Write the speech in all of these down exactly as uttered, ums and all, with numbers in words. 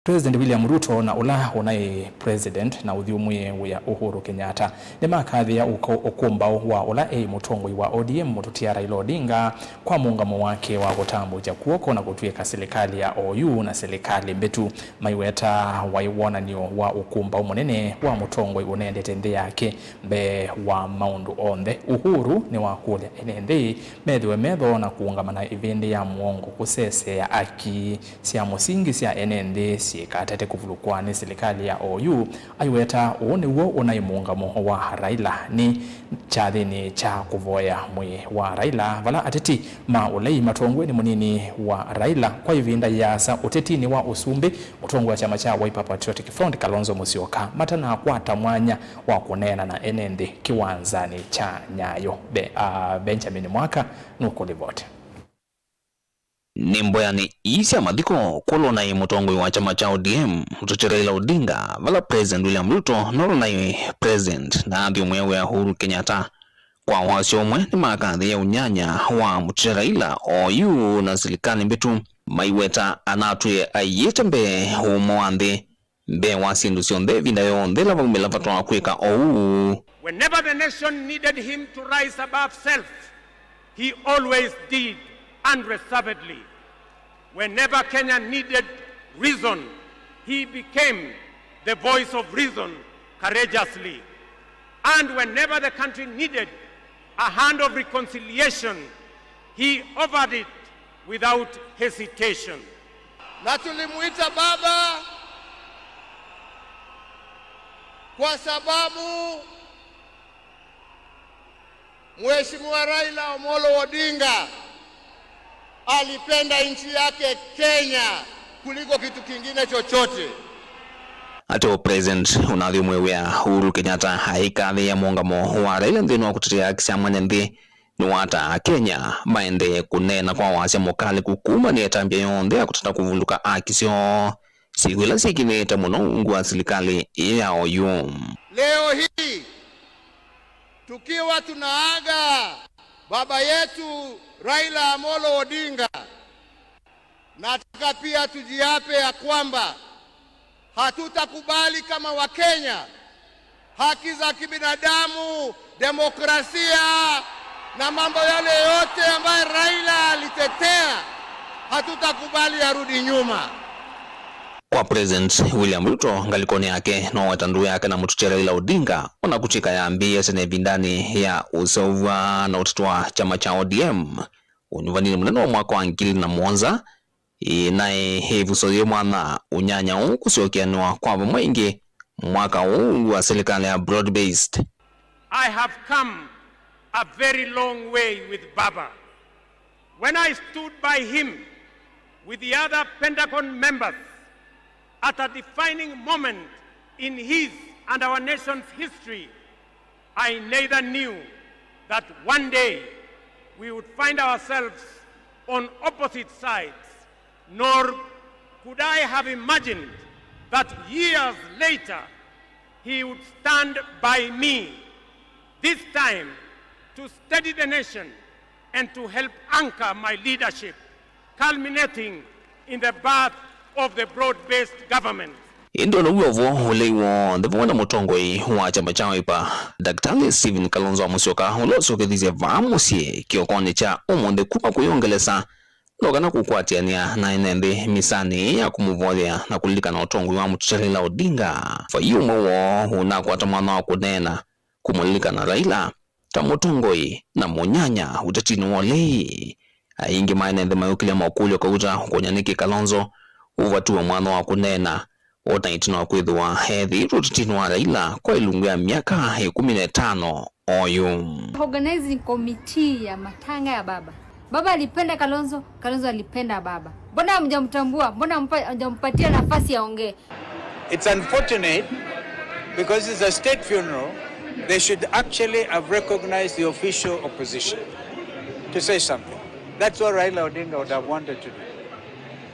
President William Ruto na ũla ũnaĩ President na ũthyũmũĩe wĩa Uhuru Kenyatta nĩmakathĩĩa ũko-, ũkũmbaũ wa ũla eĩ mũtongoi wa O D M mũtũtia Raila Odinga kwa mũũngamo wake wa kũtambũkya kw'oko na kũtw'ĩka silikalĩ ya oyu na silikalĩ mbĩtu. Maiweta waĩ wonany'o wa ũkũmbaũ mũnene wa mũtongoi ũnendete nthĩ yake mbee wa maũndũ onthe. Uhuru nĩwakũlya ene nthĩ methĩwe metho na kũũngama na ĩvĩndĩ ya mũongo kũseseea aki sya mũsingi sya ene nthĩ syĩkatate kũvulũkwa nĩ silikalĩ ya oyu. Aiweta ũũ nĩw'o ũnaĩ mũũngamo wa Raila nĩ kyathĩnĩ kya kũvoya mwĩĩ wa Raila, vala ateti ma ũlei matongoew'e nĩ mũnini wa Raila kwa ĩvinda yĩasa ũtetinĩ wa ũsumbĩ, mũtongoi wa kyama kya Wiper Patriotic Front Kalonzo Musyoka matanakwata mwanya wa kũneena na ene nthĩ kĩwanzanĩ kya Nyayo. Be-, a, Benjamin Mwaka nũkũlivoti. Nĩ mboyanĩ ii sya mathiko, kũla ũnaĩ mũtongoi wa kyama kya O D M, mũtũtia Raila Odinga, vala President William Ruto nũla ũnaĩ President na athyũmũĩe wĩa Uhuru Kenyatta. Kwa wasyo ũmwe, nĩmakathĩĩa ũnyanya wa mũtũtia Raila oyu na silikalĩ mbĩtu. Maiweta anatwĩe aiĩte mbee ũmwe wa nthĩ mbee wa syĩndũ syonthe ĩvinda yonthe ĩla vaumĩla vata wa kwĩka oou. Whenever the nation needed him to rise above self, he always did unreservedly. Whenever Kenya needed reason, he became the voice of reason courageously. And whenever the country needed a hand of reconciliation, he offered it without hesitation. Na tulimuita baba kwa sababu Mheshimiwa Raila Amolo Odinga alipenda nchi yake Kenya kuliko kitu kingine chochote. Ateo President ũnathi ũmwe wĩa Uhuru Kenyatta aikathĩĩa mũũngamo wa Raila nthĩnĩ wa kũtetea haki sya mwene nthĩ. Nĩwataa Akenya maendee kũneena kwa wasya mũkalĩku kuma nĩ ĩtambya yonthe ya kũtata kũvulũka haki syoo, syĩw'ũ ila syĩkĩlĩte mũno ungu wa silikalĩ ĩĩ ya oyu. Leo hii tukiwa tunaaga baba yetu Raila Amolo Odinga, nataka pia tujiape ya kwamba hatutakubali kama Wakenya haki za kibinadamu, demokrasia na mambo yale yote ambayo Raila alitetea, hatutakubali yarudi nyuma. Kwa President William Ruto, ngalĩkonĩ yake no weta ndũũ yake na mũtũtia Raila Odinga, ona kũtw'ĩka yambĩĩe tene ĩvindanĩ ya ũseũvw'a na ũteti wa kyama kya O D M. Ũnyuvaninĩ mũnene wa mwaka wa ngili na mũonza, ĩ, naĩ ĩvuso yĩ mwanya ũnyanya ũũ kũsyokeanĩwa kwa vamwe ĩngĩ mwaka ũũ wa silikalĩ ya broad-based. I have come a very long way with Baba. When I stood by him with the other Pentagon members at a defining moment in his and our nation's history, I neither knew that one day we would find ourselves on opposite sides, nor could I have imagined that years later he would stand by me, this time to steady the nation and to help anchor my leadership, culminating in the birth of the broad-based government. Ĩndĩ o na w'o ũvoo ũlei w'onthe vamwe na mũtongoi wa kyama kya Wiper, Daktari Stephen Kalonzo wa Musyoka, ũla ũsyokethisye vaa mũsyĩ kĩokonĩ kya ũmũnthĩ kuma kũyongelesa, no kana kũkwatĩanĩa na ene nthĩ mĩsanĩ ya kũmũvoyea na kũlilikana ũtongoi wa mũtũtia Raila Odinga. Vai ũmwe woo ũnakwata mwanya wa kũneena kũmũlilikana Raila ta mũtongoi na mũnyanya ũtetinĩ wa ũlei. Aingĩ ma ene nthĩ mayũkĩlya makũlyo kauta kũnya nĩkĩ Kalonzo ũvatiwe mwanya wa kũneena, o na ĩtina wa kwĩthĩwa ethĩĩtwe ũtetinĩ wa Raila kwa ĩlungu ya myaka ĩkũmi na ĩtano oyu. Organizing committee ya matanga ya baba. Baba alipenda Kalonzo, Kalonzo alipenda baba. Mbona hamjamtambua? Mbona hampa-, hamjampatia nafasi aongee? It's unfortunate because it's a state funeral. They should actually have recognized the official opposition to say something. That's what Raila Odinga would have wanted to do.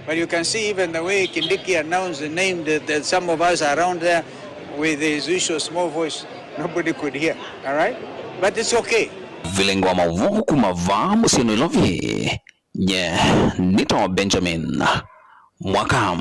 But you can see even the way Kindiki announced the name that, that some of us around there with his usual small voice, nobody could hear. All right? But it's okay. Vilingi wa maũvoo kuma vaa mũsyĩ Nairobi. Nye nĩtawa Benjamin Mwaka.